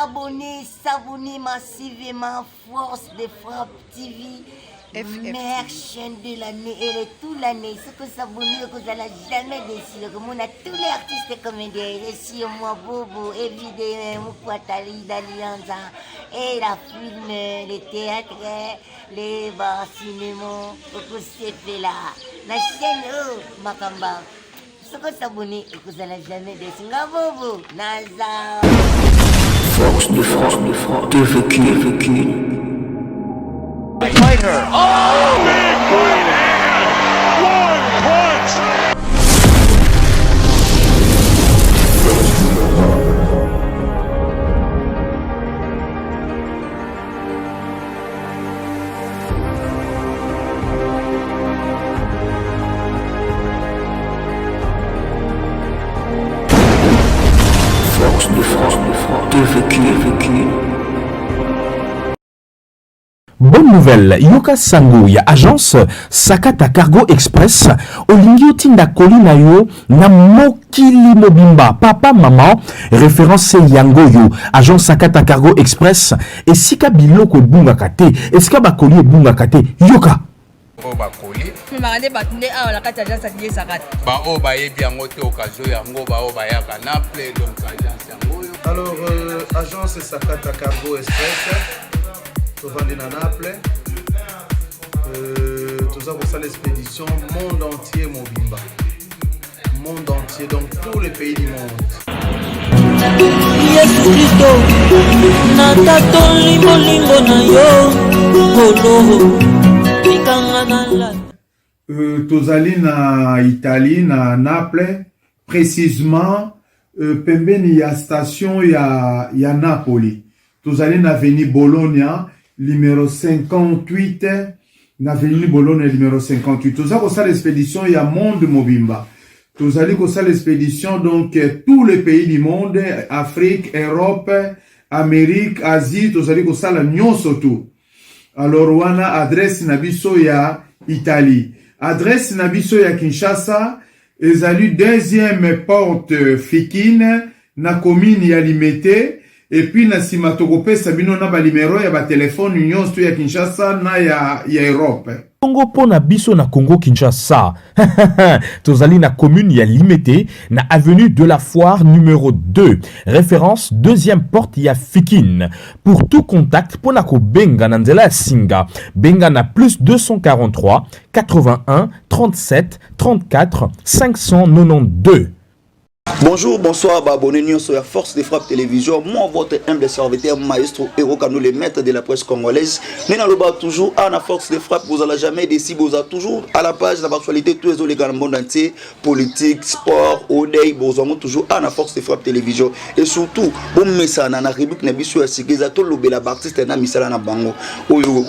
S'abonner, s'abonner massivement, Force de Frappe TV, meilleure chaîne de l'année et de toute l'année. Ce que s'abonner, que vous n'allez jamais déçu. On a tous les artistes comédiens, et si moi, Bobo, et vidéo, Mukwatali, Dalianza, et la film, les théâtres, les bars, cinéma, okosepela na chaîne oyo makamba soki osabone okozala jamais desi nga bobo naza Force de frappe, de frappe, TVQ, TVQ. Fight her. Oh, big right hand. One punch. Force de frappe, de frappe, TVQ, TVQ. Bonne nouvelle, yoka sango ya agence Sakata Cargo Express olingi otinda koli na yo na mokili mobimba papa maman référence yango yo agence Sakata Cargo Express esika biloko ebungaka te esika bakoli ebungaka te yoka oyo bakoli memaka nde bato nde awa na kati ya agence ya Didier Sakata. Baoyo bayebi yango te occasion yango baoyo bayaka Naples donc agence yango oyo. Alors euh, agence Sakata Cargo Express tovandi na Naples euh, toza kosala expédition monde entier mobimba monde entier donc tous les pays du monde. Yesu Kristo natatoli bolingo na yo kolo likanga na la Euh, tozali na Italie na Naples précisément euh, pembeni ya station ya, ya Napoli tozali na avenue Bologna numéro 58 na avenue Bologna numéro 58 toza kosala expédition ya monde mobimba tozali kosala expédition donc euh, tous les pays du monde Afrique Europe Amérique Asie tozali kosala nyonso tout alors wana adresse na biso ya Italie adresse na biso ya Kinshasa ezali deuxième porte Fikine na commune ya Limete et puis na nsima tokopesa bino na banimero ya batelefone nyonso ya Kinshasa na ya, ya Europe. Bongo mpo na biso na Congo Kinshasa tozali na commune ya Limete na avenue de la Foire numéro 2 référence deuxième porte ya Fikine pour tout contact mpo na kobenga na nzela ya singa benga na plus 243 81 37 34 592. Bonjour, bonsoir, abonnés nyonso ya Force de Frappe Télévision. Moi, votre humble serviteur, maestro Hero Kano, le maître de la presse congolaise. Nous toujours à la Force de Frappe, vous n'allez jamais déçu, vous êtes toujours à la page de l'actualité, tous les autres dans le monde entier, politique, sport, odei, vous êtes toujours à la Force de Frappe Télévision. Et surtout, bon message, na rubrique na biso ya sikeza, to lobela artiste na misala na bango. Oyo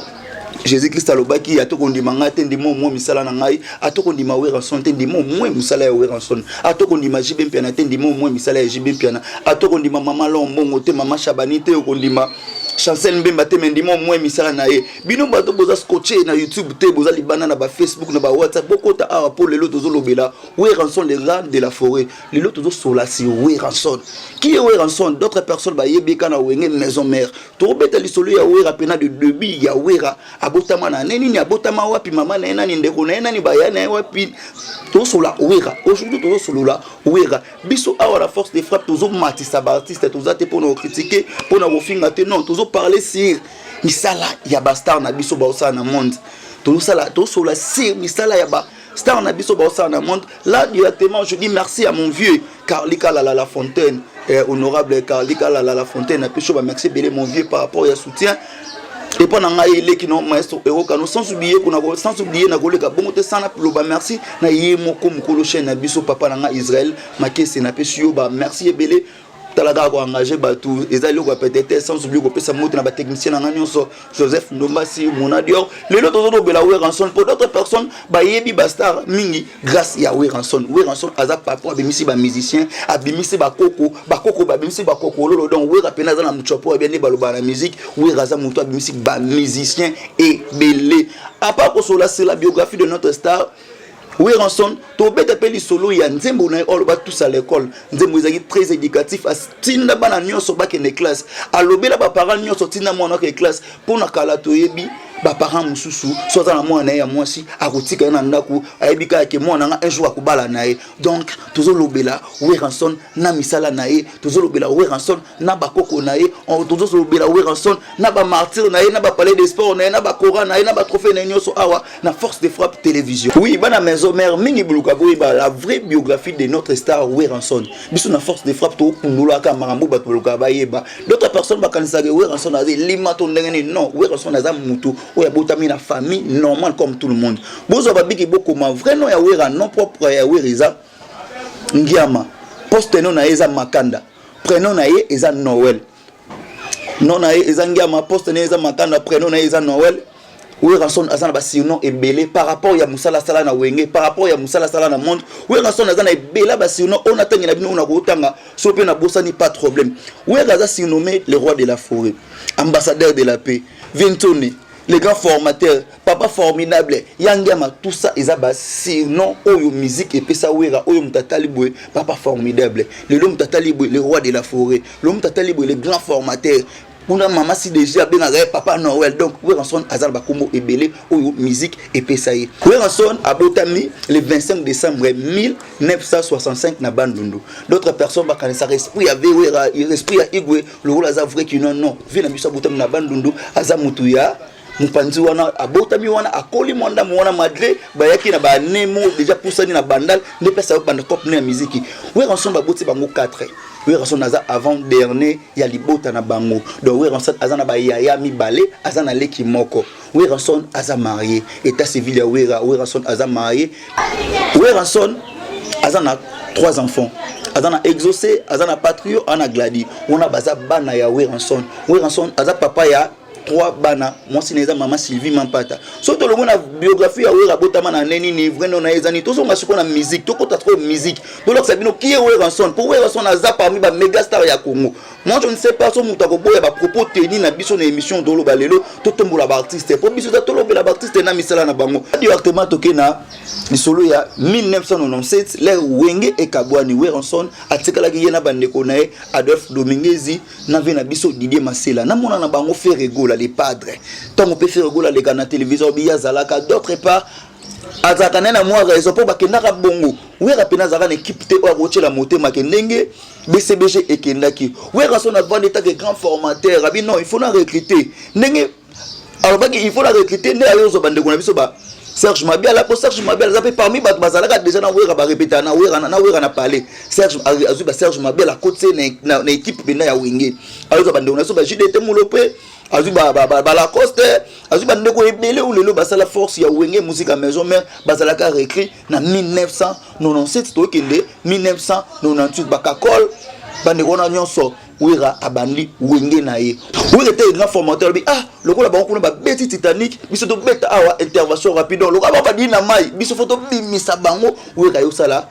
Jésus Christ alobaki ata kondima ngai te ndima omoi misala na ngai ata kondima Werrason te ndima omoi mosala ya Werrason ata kondima JB Mpiana te ndima omoi misala ya JB Mpiana ata kondima mama Lombongo te mama Shabani te okondima Chancel Mbemba te me ndima omoi misala na ye bino bato boza scotché na YouTube te boza libanda na ba Facebook na ba WhatsApp bokota awa po lelo tozolobela Werrason le roi de la forêt lelo tozosola sur Werrason qui est Werrason d'autres personnes bayebi ka na Wenge maison mère tokobeta lisolo ya Wera pena de début ya Wera abotama na nini nini abotama wapi mama na ye nani ndeko na ye nani baya na ye wapi tozosola Wera aujourd'hui tozosolola Wera biso awa na Force de Frappe tozomatisa baartiste toza te mpona kocritiquer mpona kofinga te non tozoparler sur misala ya bastar na biso baosala na monde tozosala tozosola sur misala ya ba star na biso baosala na monde là directement je dis merci à mon vieux Carly Kalala La Fontaine eh, honorable Carly Kalala La Fontaine apesi yo bamerci ebele mon vieux par rapport ya soutien epa na ngai eleki no maestro Erokano sans oublier kuna sans oublier na koleka bongo te sana loba merci na ye moko mokolo chaîne na biso papa na ngai Israël Makese napesi yo ba merci ebele tala kaka koengage bato eza eloko ya pete te sans oublier kopesa moto na batechnicien na ngai nyonso Joseph Ndombasi Mona Dior lelo tozolobela Werrason pour d'autres personnes bayebi bastar mingi grâce ya Werrason Werrason aza papa abimisi bamusicien abimisi bakoko bakoko babimisi bakoko lolo donc Wera pena aza na mochopo abia nde balobaka na musique Wera aza moto abimisi bamusicien ebele à part kosola c'est la biographie de notre star. Werrason tobeta mpe lisolo ya nzembo na ye oyo aloba tous à l'école. Nzembo ezalaki très éducatif, atinda bana nyonso bakende classe, alobela baparent nyonso tinda mwana akende classe. Mpo na kala toyebi baparent mosusu, so aza na mwana na ye ya mwasi, akotika ye na ndako, ayebi kaka ke mwana nga un jour akobala na ye. Donc tozolobela Werrason na misala na ye, tozolobela Werrason na bakoko na ye, tozolobela Werrason na bamartyr na ye, na bapalais de sport na ye, na bakora na ye, na batrophée na ye nyonso awa na Force de Frappe Télévision. Oui, bana maison mère mingi boluka boyeba la vraie biographie de notre star Werrason. Biso na Force de Frappe tokundolaka makambo bato balukaka bayeba. D'autres personnes bakanisaka Werrason aza elima to ndenge nini. Non, Werrason aza motu oyo abotami na famille normale comme tout le monde. Bozwa babiki, bokoma vrai nom ya Wera. Nom propre ya Wera eza Ngiama, postnom na ye eza Makanda, prénom na ye eza Noël. Nom na ye eza Ngiama, postnom eza Makanda, prénom na ye eza Noël. Werrason aza na basurnom ebele par rapport ya mosala asala na Wenge, par rapport ya mosala asala na monde. Werrason aza na ebele ya basurnom oyo natangi na bino, oyo nakotanga so mpe nabosani, pas problème. Wera aza surnommé le roi de la forêt, ambassadeur de la paix, Ventone, le grand formateur, papa formidable, Yangiama. Tout ça eza basurnom oyo musique epesa Wera. Oyo moto atali boye, papa formidable, lelo moto atali boye, le roi de la forêt, lelo moto atali boye, le grand formateur. Kuna mama si déjà abengaka ye papa Noël. Donc Werrason aza na bakombo ebele oyo musique epesa ye. Werrason abotami le 25 décembre 1965 na Bandundu. D'autres personnes bakanisaka esprit ya Wera, esprit ya Igwe, lokola aza vrai kino. Non, vie na biso abotami na Bandundu, aza motu ya mopanzi wana, abotami wana, akoli mwa ndambo wana, malgré bayaki na banemo déjà pusani na Bandal nde place banda cope ne ya miziki. Werrason baboti bango 4. Werrason aza avant dernier ya libota na bango. Donc Werrason aza na bayaya mibale, aza na leki moko. Werrason aza marié. État civil ya Wera, Werrason aza marié. Werrason aza na trois enfants: aza na Exaucé, aza na Patrio, aza na Gladi. Wana baza bana ya Werrason. Werrason aza papa ya trois bana. Mwasi na eza mama Sylvie Mampata. So tolongo na biographie ya Wera, abotama na nde nini, vrai nom na ye eza nini. Tozonga sikoyo na musique, tokota sikoyo musique, tolakisa bino qui est Werrason, mpo Werrason aza parmi baméga star ya Congo. Moi, je ne sais pas so moto akoboya bapropos teni na biso na émission. Toloba lelo, totombola baartiste, mpo biso eza tolobela baartiste na misala na bango. Directement toke na lisolo ya 1997, l'heure Wenge ekabwani. Werrason atikalaki ye na bandeko na ye Adolphe Dominguezi na ve na biso Didier Masela. Namona na bango Ferre Gola, le padre. Ntango mpe Ferre Gola aleka na télévision, obi azalaka d'autre part, azalaka naye na mwa raison, mpo bakendaka bongo. Wera mpena azalaka na équipe te oyo akotiela motema ke ndenge BCBG ekendaki. Wera so na vandi etake grand formateur, abi non, il faut na recruter. Ndenge alobaki il faut na recruter, nde ayozwa bandeko na biso ba Serge Mabiala, mpo Serge Mabiala aza mpe parmi bato bazalaka déjà na Wera, barepeta na Wera, na Wera na palais. Serge azwi ba Serge Mabiala, akotise na équipe mpenza ya Wenge. Ayozwa bandeko na biso ba JDT Mulo, mpe azwi Balacoste, azwi bandeko ebele oyo lelo basala force ya Wenge Musique Maison Mère, bazalaka recrue na 1997. Tokende 1998, bakakol bandeko wana nyonso. Wera abandi Wenge na ye. Wera te grand formateur, alobi: ah, lokola bango kuna babeti Titanic, biso tobeta awa intervention rapide. Lokola bango badii na mai, biso faut tobimisa bango. Wera yosala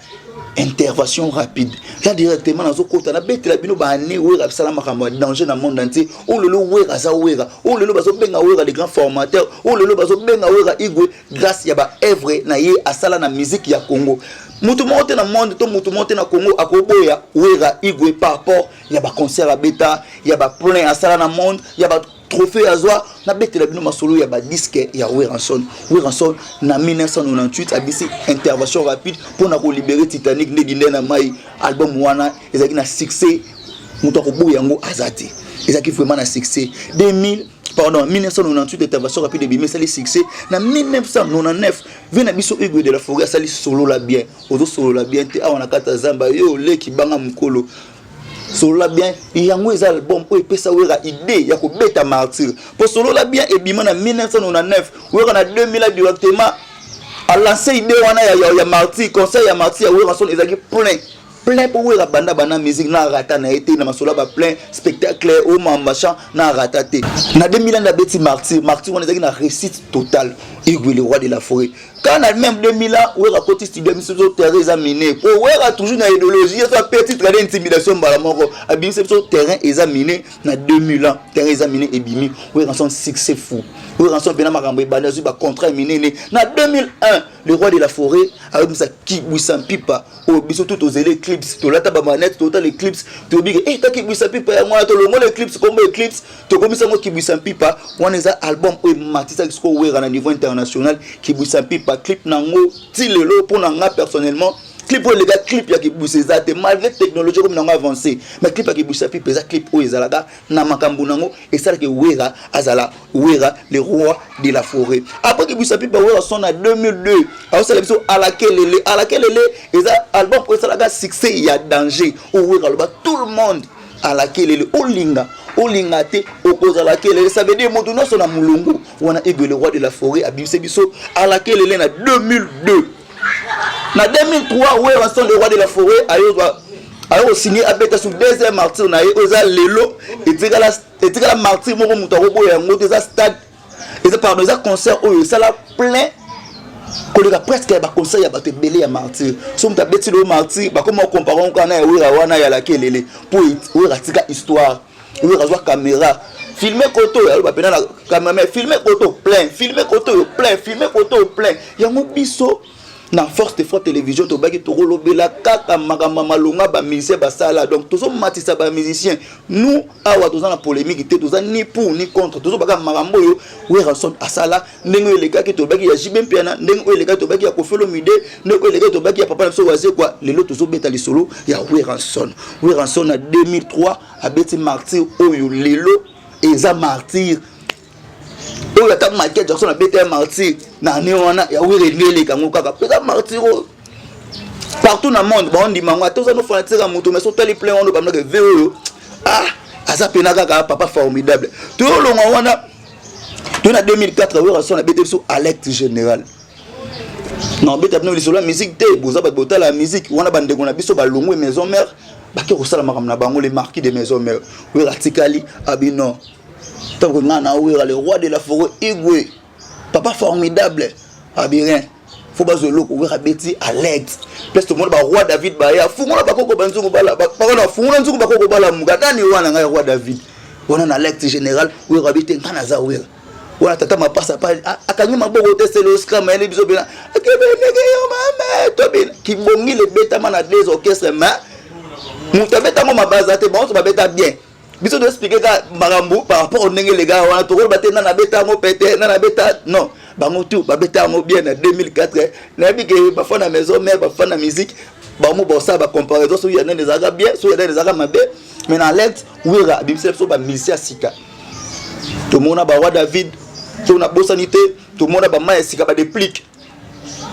intervention rapide. Là directement nazokota, nabetela bino baane Wera asala makambo ya danger na monde entier. Oyo lelo Wera aza Wera, oyo lelo bazobenga Wera le grand formateur, oyo lelo bazobenga Wera Igwe, grâce ya baœuvre na ye asala na musique ya Congo. Mutu moko te na monde to mutu moko te na Congo akoboya Wera Igwe par rapport ya baconcert abeta, ya baplein asala na monde, ya batrophée azwa. Nabetela bino masolo ya badisque ya Werrason. Werrason na 1998 abisi intervention rapide mpona kolibérer Titanic nde dinde na mai. Album wana ezalaki na succès, moto akoboya yango aza te, ezalaki vraiment na succès. 2000, pardon, 1998, intervention rapide ebimi, esali succès. Na 1999, ve na biso Igwe de la Forêt asali Solola bien. Ozosolola bien te awa na kati ya zamba, yo oleki banga mokolo. Solola bien, yango eza album oyo epesa Wera idée ya kobeta Martyr, mpo Solola bien ebima na 1999. Wera na 2000 directement alance idée wana ya Martyr. Concert ya Martyr ya Werrason ezalaki plein plein, mpo Wera banda banda musique na arata na ye te na masolo ya baplein spectacle oyo mamba chant na arata te. Na 2000 ande abeti Martyr. Martyr wana ezalaki na réussite totale. Igwe, le roi de la forêt. Quand na même 2000 ans, Wera koti studio biso biso terrain eza miné. Po Wera toujours na idéologie, so petit titre d'intimidation mbala moko. Abimisi biso terrain eza miné na 2000 ans. Terrain eza miné ebimi. Werrason succès fou. Werrason pena makambo ebanda zui ba contrat minene. Na 2001, le roi de la forêt ayebisa kibwisa mpipa oyo biso tout tozela eclipse, tolata ba manette, totala eclipse, toyebi ke eh kibwisa mpipa yango wana tolongola eclipse kombo eclipse tokomisa yango kibwisa mpipa. Wana eza album oyo ematisaki sikoyo Wera na niveau international. Kibwisa mpipa, clip nango ti lelo mpo na nga personnellement, clip oyo eleka clip ya kibwisa eza te, malgré technologie komi nango avancé, mais clip ya kibwisa mpipa eza clip oyo ezalaka na makambo nango, esalaki Wera azala Wera, le roi de la forêt. Après kibwisa mpipa, Werrason na 2002 aosala biso Alakelele. Alakelele eza album oyo esalaka succès ya danger, oyo Wera aloba tout le monde alakelele, olinga olinga te okozala kelele. Ça veut dire moto nyonso na molongo wana. Ego, le roi de la forêt, abimisi biso Alakelele na 2002. Na 2003, Werrason, le roi de la forêt, ayozwa ayo kosigner, abeta sur deuxième martyr na ye oyo eza lelo etikala, etikala martyr moko, moto akoboya yango te. Eza stade, eza, pardon, eza concert oyo esala plein koleka presque ya baconcert ya bato ebele ya martyr. So moto abeti lelo martyr, bakoma kocomparer kaka na ya Wera wana ya Lakelele, mpo Wera atika histoire. Wera azwa caméra, filme koto oyo, aloba pena na cameraman: filme koto plein, filme koto oyo plein, filme koto oyo plein. Yango biso na Force de Frappe Télévision tobaki tokolobela kaka makambo ya malonga bamusicien basala. Donc tozomatisa bamusicien. Nous awa toza na polémique te, toza ni pour ni contre. Tozobaka makambo oyo Werrason asala, ndenge oyo elekaki tobaki ya JB Mpiana, ndenge oyo elekaki tobaki ya Koffi Olomide, ndenge oyo elekaki tobaki ya papa na biso Wazekwa. Lelo tozobeta lisolo ya Werrason. Werrason na 2003 abeti martyr oyo lelo eza martyr oyo ata Michael Jackson abeta ya martyr na ane wana, ya Wera elingi eleka yango kaka mpo eza martyr oyo partout na monde baondima yango. Ata oza no fanatique ya moto, mais so otali plein wana, obamnaka ve oyo, ah, aza pena kaka papa formidable. Toyolongwa wana to na 2004, Werrason abete biso Alerte Général. Na obeta bino lisolo ya musique te, boza bato botala ya musique wana. Bandeko na biso balongwe Maison Mère, bake kosala makambo na bango, le marquis de Maison Mère. Wera atikali abino ntango ngai na Wera, le roi de la forêt, Igwe, papa formidable, abirin fo bazwa eloko. Wera abeti alerte place, tomona baroi David baya fungola bakoko banzungu bala bakona fungola nzungu bakoko balamuka nani wana ngai roi David wana na Alerte Général. Wera abi te, ngai naza Wera wana. Tata mapasa pa akangi maboko te, sele Oscar mayele biso mpena akebendeke yo mama tobina kibongile ebetama na deux orchestre, mais moto abetango mabaza te, bango babeta bien. Biso toexpliquer kaka makambo par rapport ndenge lega wana. Tokoloba te nana abeta yango pete, nana abeta, non, bango tout babeta yango bien. Na 2004, nayebi ke bafan na Maison Mère, bafan na musique, bango bosala bacomparaison, soki ya nani ezalaka bien, soki ya nani ezalaka mabe. Mais na alerte, Wera abimisa biso bamusicien ya sika. Tomona baroi David, soki nabosani te, tomona bama ya sika, badeplique,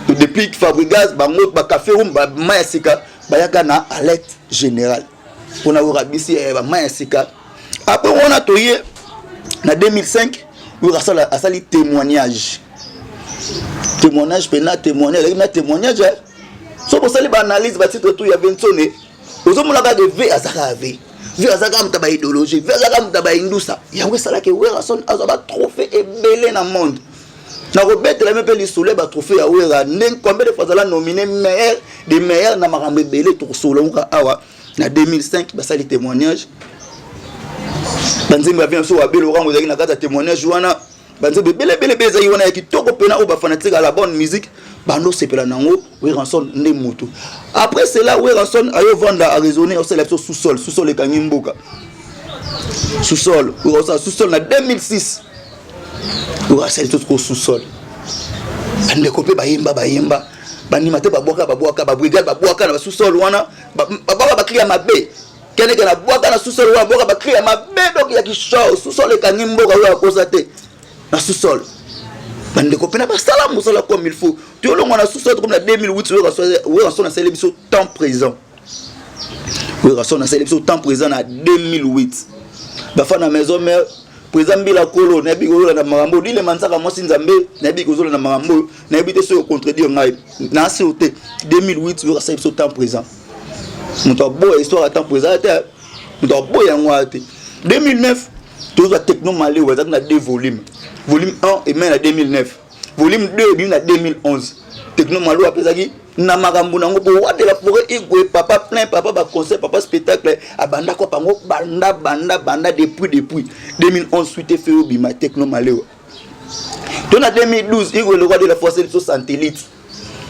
Deplique, Fabrigas, bango bacafé room, bama ya sika bayaka na Alerte Général mpona Wera bisi bama ya sika. Après wana toye na 2005, Wera asali Témoignage. Témoignage mpena, témoignage ezalaki na témoignage. So bosali baanalyse, batitre tout ya Vensone, ozomona kaka v azaka v v azaka moto ya baidéologie, v azaka moto ya baindusa. Yango esalaki Werrason azwa batrophée ebele na monde. Nakobetela me mpe lisolo ya batrophée ya Wera, ndenge combien de fois azala nominé meilleur de meilleur na makambo ebele. Tokosolola ngo awa. Na 2005 basali Témoignage, banzembo ya bien so wabele okango ezalaki na kati ya Témoignage wana. Banzembo ebele ebele ebele ezalaki wana ya kitoko mpena oyo bafanatique ya la bonne musique bando osepela nango. Werrason nde motu. Après cela, Werrason ayovanda, araisonner, osala biso Sous-sol. Sous-sol ekangi mboka. Sous-sol, osala Sous-sol na 2006. Oyo asali biso sikoyo Sous-sol, bandeko mpe bayemba, bayemba, bandima te, babwaka, babwaka babrigade, babwaka na basous-sol wana, babwaka bacri ya mabe keneke na bwaka na sous-sol wana, bwaka bacri ya mabe. Donc ya kishor, Sous-sol ekangi mboka. Oyo akosa te na Sous-sol, bandeko mpena basala mosala comme il faut. Toyolongwa na Sous-sol, tokomi na 2008. Werrason asali biso Temps Présent. Werrason asali biso Temps Présent na 2008. Bafan na Maison Mère, président Mbila Kolo, nayebi kozolanda makambo oyo. Dilema Nzaka, mwasi Nzambe, nayebi kozolanda makambo oyo. Nayebi te soki ocontredire ngai nasi o te. 2008, oyo asali biso Temps Présent, moto aboya histoire ya Temps Présent te, moto aboya yango aya te. 2009, tozwa Techno Malewa, ezalaki na deux volume, volume 1 eme na 2009. Volume 2 ebimi na 2011. Techno Malo apesaki na makambo nango po roi de la forêt Igwe, papa plein, papa ba concert, papa spectacle, abanda ko bango banda banda banda depuis 2011 suite fait obima Techno Malewa. To na 2012 Igwe le roi de la forêt so satellite.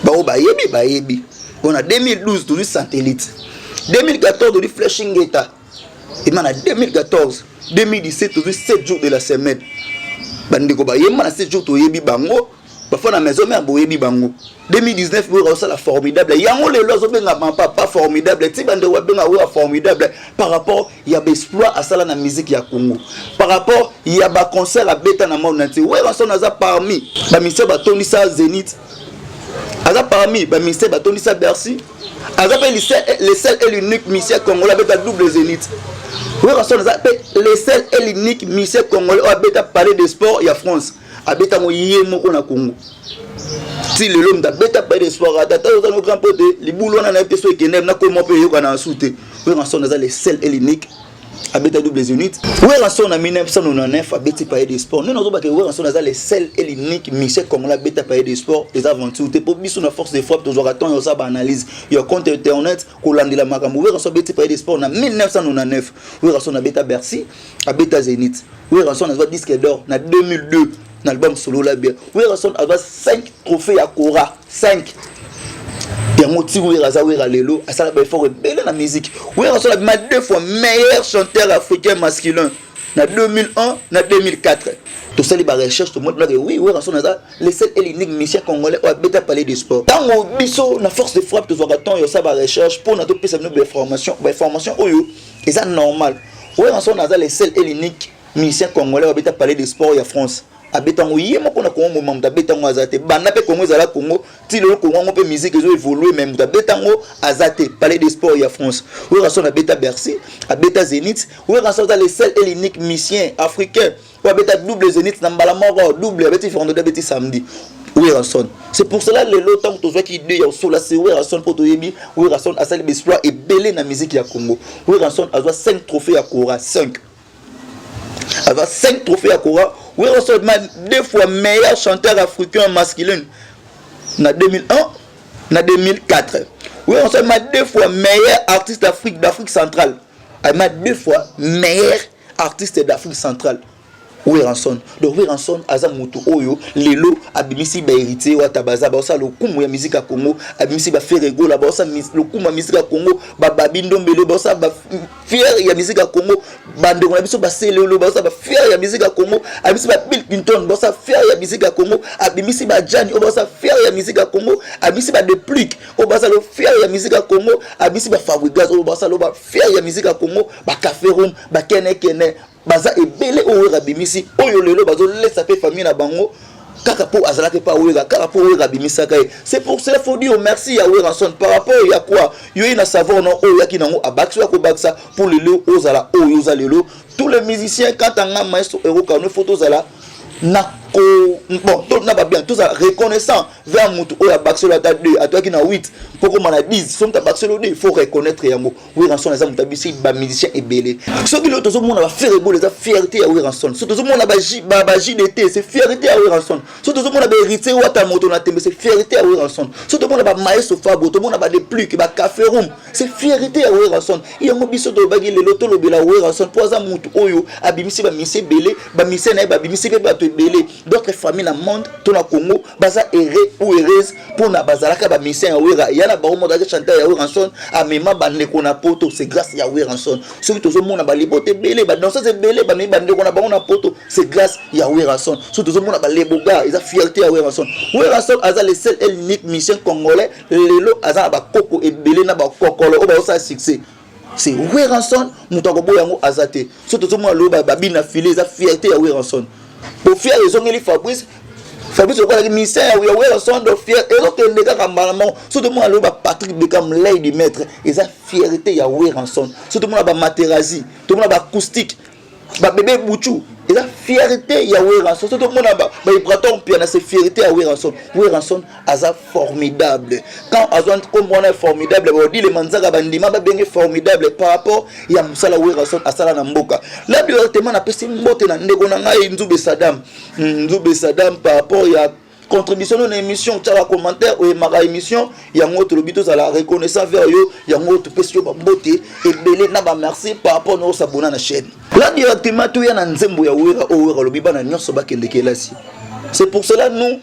Bao bayebi bayebi. Bon na 2012 tozwi satellite. 2014 tozwi Flashing Ngeta. Ema na 2014, 2017 tozwi 7 jours de la semaine. Bandeko bayemba na 7 jours toyebi bango. Bafana na maison mère boyebi bango. 2019 boyoka osala formidable. Yango lelo azobenga papa formidable. Ti bandeko babenga oyo formidable par rapport ya ba exploit asala na musique ya Congo. Par rapport ya ba concert abeta na monde entier. Werrason aza parmi ba musiciens batondisa Zénith. Aza parmi ba musiciens batondisa Bercy. Aza pe le seul et l'unique musicien congolais abeta double Zénith. Werrason aza pe le seul et l'unique musicien congolais oyo abeta palais de sport ya France. Abeta ngo ye moko na Congo. Ti lelo moto abeta palais de sport ata ata oza no grand pote libulu wana na ye te so ekende na koma mpe eyoka na su te. Werrason aza le seul et l'unique abeta double Zénith. Werrason na 1999 abeti palais de sport. Nde nazobaka Werrason aza le seul et l'unique musicien congolais abeta palais de sport, eza aventure te po biso na force de frappe tozwaka temps ya kosala baanalyse ya compte internet kolandela makambo. Werrason abeti palais de sport na 1999. Werrason abeta Bercy, abeta Zénith. Werrason azwa disque d'or na 2002 na album solo la bien. Werrason azwa 5 trophées ya Kora, 5. Yango ti Wera aza Wera lelo, asala ba effort ebele na musique. Werrason abima deux fois meilleur chanteur africain masculin na 2001 na 2004. Tosali ba recherche, tomoni que oui, Werrason aza le seul et l'unique musicien congolais oyo abeta palais de sport. Ntango biso na force de frappe tozwaka temps ya osala ba recherche mpona topesa bino bainformation, bainformation oyo eza normal. Werrason aza le seul et l'unique musicien congolais oyo abeta palais de sport ya France. Abeta yango ye moko na Congo, moma moto abeta yango aza te. Banda mpe Congo ezala Congo ti lelo, Congo yango mpe musique ezo évolue, mais moto abeta yango aza te, palais de sport ya France. Werrason abeta Bercy, abeta Zénith. Werrason aza le seul et l'unique musicien africain oyo abeta double Zénith na mbala moko, double, abeti vendredi, abeti samedi. Werrason, c'est pour cela lelo ntango tozwaki idée ya osola se Werrason mpo toyebi Werrason asali baexploit ebele na musique ya Congo. Werrason azwa 5 trophée ya Kora, 5, azwa 5 trophées ya Kora. Werrason abima deux fois meilleur chanteur africain masculin na 2001 na 2004. Werrason abima deux fois meilleur artiste d'Afrique centrale, abima deux fois meilleur artiste d'Afrique centrale Werrason. Donc Werrason aza moto oyo lelo abimisi bahéritier wata, baza baosala lokumu ya musique ya Congo, abimisi baFerre Gola, baosala lokumu ya musique ya Congo, bababi Ndombele baosala bafier ya musique ya Congo, bandeko na biso baselelo baosala bafier ya musique ya Congo, abimisi baBill Clinton baosala fier ya musique ya Congo, abimisi bajani oyo baosala fier ya musique ya Congo, abimisi baDeplick oyo basala fier ya musique ya Congo, abimisi baFabregas oyo basala bafier ya musique ya Congo, baCafé Roum, bakenekene baza ebele oyo Wera abimisi, oyo lelo bazolesa mpe famille na bango kaka mpo azalaki mpe awera, kaka mpo Wera abimisaka ye. C'est pour cela faut dire merci ya Werrason par rapport ya quoi yo ye na savoir na oyo oyaki nango, abakisi oyo akobakisa mpo lelo ozala oyo oza lelo. Tous les musiciens, quant à nga maestro Erokano, faut tozala na ko bon to na babien, tozala reconnaissant vers motu oyo abakiselo ata 2, atoyaki na 8 mpo koma na 10. So moto abakiselo 2, il faut reconnaître yango. Werrason aza moto abisi bamusicien ebele. Soki lelo tozomona baFerre Gola, eza fierté ya Werrason. So tozomona ba JDT, c'est fierté ya Werrason. So tozomona bahéritier wata, moto na tembe, c'est fierté ya Werrason. So tomona bamaestro Fabro, tomona baDeplick, baCafé Roum, c'est fierté ya Werrason. Yango biso tolobaki lelo tolobela Werrason mpo aza motu oyo abimisi bamusicien ebele, bamusicien na ye babimisi mpe bato ebele. D'autres famille na monde to na Congo baza heureux ou heureuse mpona bazalaka bamusicien ya Wera ya na bango. Moto azalaki chanteur ya Werrason, amema bandeko na poto, c'est grâce ya Werrason. Soki tozomona balibote ebele, badanseuse ebele bamemi bandeko na bango na poto, c'est grâce ya Werrason. Soki tozomona baleboga, eza fierté ya Werrason. Werrason aza le seul et l'unique musicien congolais lelo aza na bakoko ebele na bakokolo oyo bazosala succès, c'est Werrason. Moto akoboya yango aza te. So tozomona lelo babina file, eza fierté ya Werrason. Po fier ezongeli Fabrice, Fabrice okolaki musicien ya Werrason, donc fier ezokende kaka mbala moko. So tomona lelo baPatrick Beckham, l'œil du maître, eza fierté ya Werrason. So tomona bamaterazi, tomona baacoustique, babebe buchu, eza fierté ya Werrason. So tomona baibrator Mpiana, c'est fierté ya Werrason. Werrason aza formidable. Quand azwa nkombo wana formidable, baodile manzaka bandima babenge formidable par rapport ya mosala Werrason asala na mboka. La directement napesi mbote na ndeko na ngai Nzube Sadam, Nzube Sadam, par rapport ya Contribution no na émission, otiaka commentaire, oyemaka émission yango, tolobi tozala reconnaissant vers yo. Yango topesi yo bambote ebele na bamerci par rapport na osabona na chaîne. Là, directement toya na nzembo ya Wera oyo Wera alobi bana nyonso bakende kelasi. C'est pour cela, nous,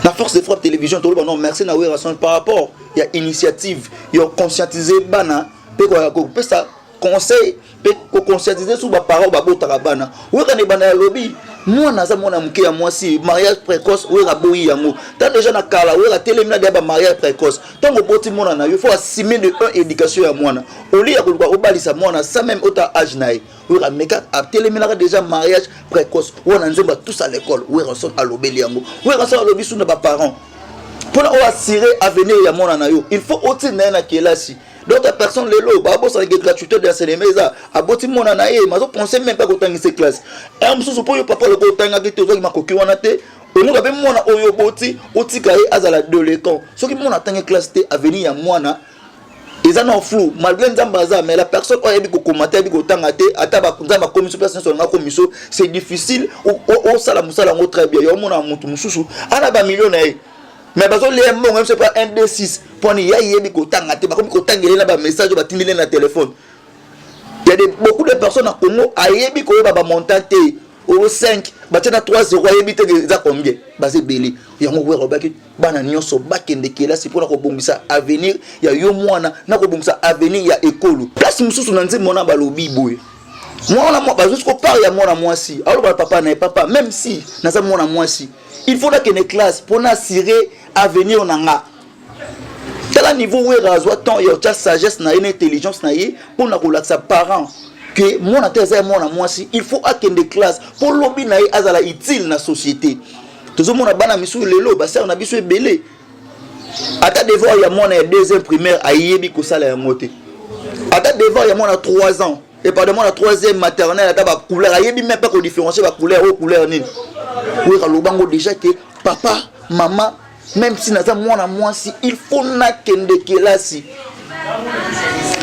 na Force de Frappe Télévision, toloba non, merci na Wera par rapport ya initiative ya conscientiser bana mpe kopesa conseil mpe koconscientiser su baparent babotaka bana. Wera na ebanda ya lobi mwana aza mwana moke ya mwasi, mariage précoce, Wera aboyi yango. Tant déjà na kala, Wera telemi na deya bamariage précoce. Ntango oboti mwana na yo, faut assumer de un éducation ya mwana olie ya koluka obalisa mwana sans même ota âge na ye. Wera meka atelemelaka déjà mariage précoce wana. Nzembo "Tous à l'école", Werason alobeli yango. Werason alobi su na baparent, mpona oyo assurer avenir ya mwana na yo, il faut otinda ye na kelasi. D'autres personnes lelo babosanaka gratuité d'enseignement eza. Aboti mwana na ye, mazopense même mpe akotangisa classe r mosusu mpo yo papa loko otangaki te, ozwaki makoki wana te. Omoka mpe mwana oyo oboti, otika ye azala délinquant. Soki mwana atangi classe te, avenir ya mwana eza na flou. Malgré Nzambe aza, mais la personne oyo ayebi kokoma te, ayebi kotanga te, ata Nzambe akomiso place nyonso alinga akomiso, c'est difficile osala mosala yango très bien. Yo omona motu mosusu ana bamillion na ye, mais bazolia mbongo mso pa 1 2 6 mponi ya yebi kotanga te, bakomi kotangele na bamessage oyo batindeli na telefone. Il y a beaucoup de personnes na Congo ayebi koyeba bamontant te. Oyo 5 batia na 3 0, ayebi te eza combien. Baza ebele. Yango Wera olobaki bana nyonso bakende kelasi mpona kobongisa avenir ya yo mwana na kobongisa avenir ya ekolo. Place mosusu na nzembo wana balobi boye: mwana bazwi siko part ya mwana mwasi, aloba papa na ye: "Papa, même si naza mwana mwasi, il faut nakende classe mpona assurer avenir na nga." Tala niveau Wera azwa temps ya otya sagesse na ye na intelligence na ye mpona kolakisa parent ke mwana te aza ya mwana mwasi, il faut akende classe mpo lobi na ye azala utile na société. Tozomona bana misusu lelo, basere na biso ebele, ata devoir ya mwana ya deuxième primaire ayebi kosala yango te, ata devoir ya mwana 3 ans et pardon, mwana troisième maternelle, ata bacouleur ayebi même pas kodifférencier bacouleur, oyo couleur nini. Wera alobango déjà ke papa, mama, même si naza mwana mwasi, il faut nakende kelasi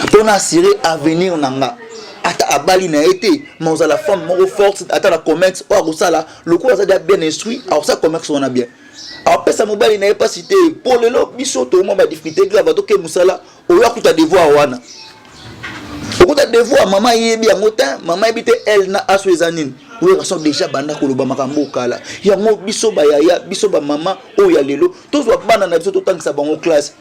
mpona assurer avenir na nga. Ata abali na ye te, ma ozala femme moko forte, ata na commerce oyo akosala, lokola aza déjà bien instruit, akosala commerce wana bien, apesa mobali na ye mpasi te. Mpo lelo biso toomwa badifficulté grave. Atoke mosala oyo akuta devoir wana, okuta devoir, mama ayebi yango te, mama ayebi te l na aso eza nini. Oyeka déjà banda koloba makambo okala yango. Biso bayaya, biso bamama oyo ya lelo, tozwa bana na biso, totangisa bango classe.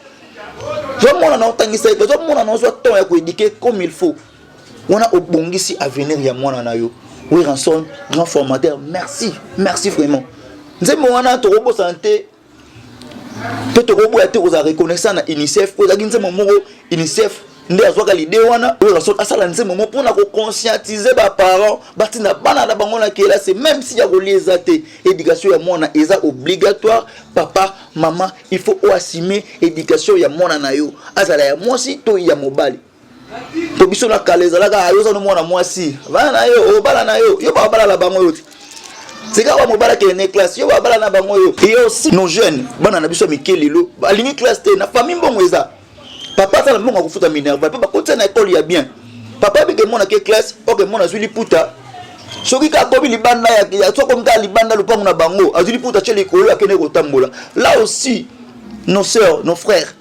Zwa mwana na otangisa ye, zwa mwana na ozwa temps ya koéduquer comme il faut, wana obongisi avenir ya mwana na yo. Werrason, grand formateur, merci, merci vraiment. Nzembo wana tokobosana te mpe tokoboya te kozala reconnaissant na UNICEF, po ezalaki nzembo moko UNICEF nde azwaka l'idée wana. Werrason asala nzembo moko mpona koconscientiser baparent batinda bana na bango na kelasi, même si ya kolia eza te. Éducation ya mwana eza obligatoire. Papa, mama, il faut oassume éducation ya mwana na yo, azala ya mwasi to ya mobali. Po biso na kala ezalaka yo oza no mwana mwasi, bana na yo, obala na yo, yo babala na bango yo te. Sika wa mobali akende ne classe, yo babala na bango yo. Et aussi nos jeunes, bana na biso ya mike lelo balingi classe te. Na famille mbongo eza, papa asala mbongo akofuta minerval mpe bakotia na ekole ya bien. Papa abike mwana ke classe, oke mwana azwi liputa. Soki kaka akomi libanda, so akomi kaka libanda lopango na bango, azwi liputa, tie likolo, akende kotambola. Là aussi, nos sœurs, nos frères,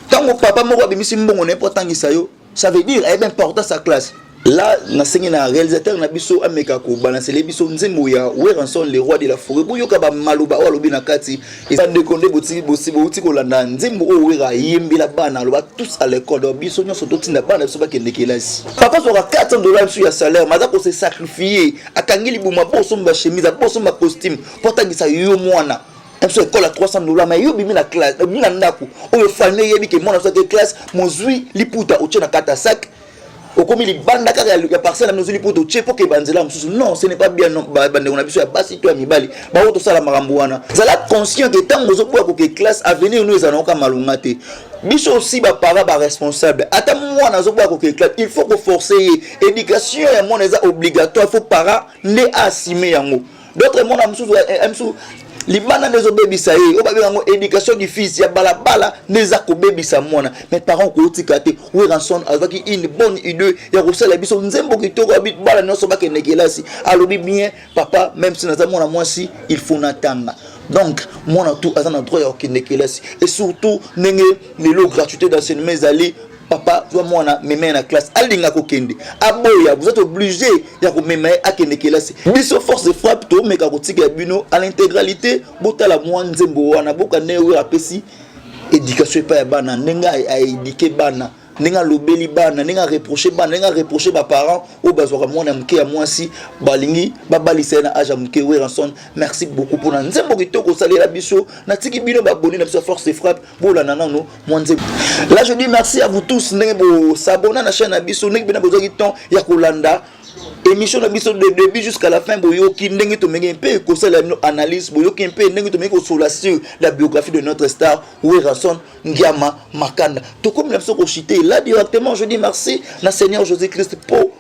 ntango papa moko abimisi mbongo na ye mpo atangisa yo, ça veut dire ayebi importance ya classe. Là, nasengi na réalisateur na biso ameka kobalansele biso nzembo ya Werrason, le roi de la forêt. Boyoka bamaloba oyo alobi na kati. Bandeko nde bouti kolanda nzembo oyo Wera ayembela bana, aloba "Tous à l'école". Donc biso nyonso totinda bana biso bakende kelasi. Papa azwaka 400 $ biso ya salaire, maza kose sacrifier, akangi libuma, bosomba chemise, bosomba costume mpo atangisa yo mwana biso ekole ya 300 $. Mais yo obimi na classe, obimi na ndako oyo famille eyebi ke mwana biso ake classe, mozwi liputa, otie na kati ya sac, okomi libanda kaka ya parcelle na ozwi liputa, otie mpo keba nzela mosusu. Non, ce n'est pas bien. Non, bandeko na biso ya basi to ya mibali bango, tosala makambo wana. Zala conscient ke ntango ozoboya koke classe, avenir no ezala naoka malonga te. Biso aussi baparent baresponsable, ata mwana azoboya koke classe, il faut koforce ye. Éducation ya mwana eza obligatoire, il faut parent nde aassume yango. D'autres, mwana mosusu mosusu libanda nde ezobebisa ye, oyo babenga yango éducation du fils ya balabala nde eza kobebisa mwana. Mais parent kotika te. Werrason azwaki une bonne idée ya kosala biso nzembo kitoko ya bana nyonso bakende kelasi. Alobi bien: "Papa, même si naza mwana mwasi, il faut natanga." Donc mwana tout aza na droit ya kokende kelasi, et surtout ndenge lelo gratuité d'enseignement ezali. Papa, zwa mwana, mema ye na classe. Alinga kokende, aboya, vous êtes obligé ya komema ye akende kelasi. Biso Force de Frappe tomeka kotika bino à l'intégralité. Botala mwa nzembo wana, boka ndenge oyo apesi éducation epai ya bana, ndenge aéduquer bana, ndenge alobeli bana, ndenge areproche bana, ndenge areproche baparent oyo bazwaka mwana ya moke ya mwasi, balingi babalisa ye na age ya moke. Werrason, merci beaucoup mpona nzembo kitoko osalela biso. Natiki bino baboni na biso ya Force de Frappe, bolanda nano mwa nzembo. Là, je dis merci à vous tous ndenge bosabona na chaîne na biso, ndenge bena bozwaki temps ya kolanda émission na biso de début jusqu'à la fin. Boyoki ndenge tomengi mpe kosalela bino analyse, boyoki mpe ndenge tomengi kosola sur la biographie de notre star Werrason Ngiama Makanda. Tokomi na biso kochuter là directement. Je dis merci na Seigneur Jésus Christ po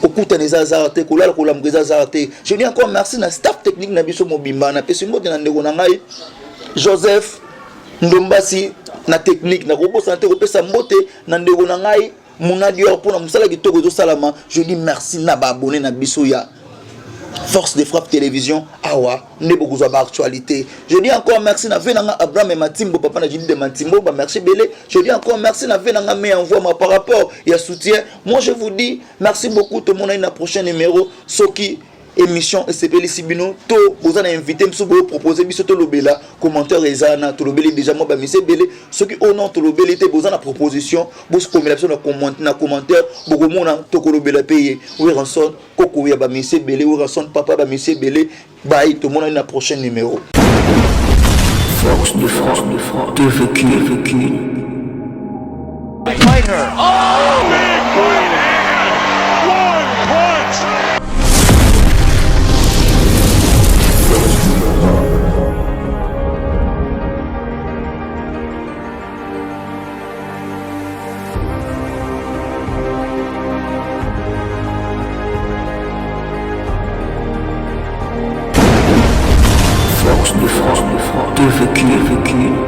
kokutana eza hasard te, kolala kolamuka eza hasard te. Je dis encore merci na staff technique na biso mobimba. Napesi mbote na ndeko na ngai Joseph Ndombasi na technique. Nakobosana te kopesa mbote na ndeko na ngai Muna Dior mpona mosala kitoko ezosalama. Je dis merci na baabonné na biso ya Force de Frappe Télévision. Awa nde bokozwa baactualité. Je dis encore merci na ve nanga Abraham e Matimbo, papa na Judi de Matimbo, bamerci ebele. Je dis encore merci na ve nanga me envoi ma par rapport ya soutien. Moi, je vous dis merci beaucoup. Tomonani na prochain numéro. Soki émission esepelisi bino to boza na invité mosusu boyopropose biso tolobela, commentaire eza na tolobeli déjà mwa bamisi ebele. Soki oyo non tolobeli te, boza na proposition, bokomela biso na commentaire, bokomona tokolobela mpe ye. Werrason koko ya bamisi ebele, Werrason papa bamisi ebele. Bai, tomonani na prochain numéro. Force de frappe, de frappe, TVQ, TVQ. Fight her. Oh, big right hand. One punch. Force de frappe, de frappe, TVQ, TVQ.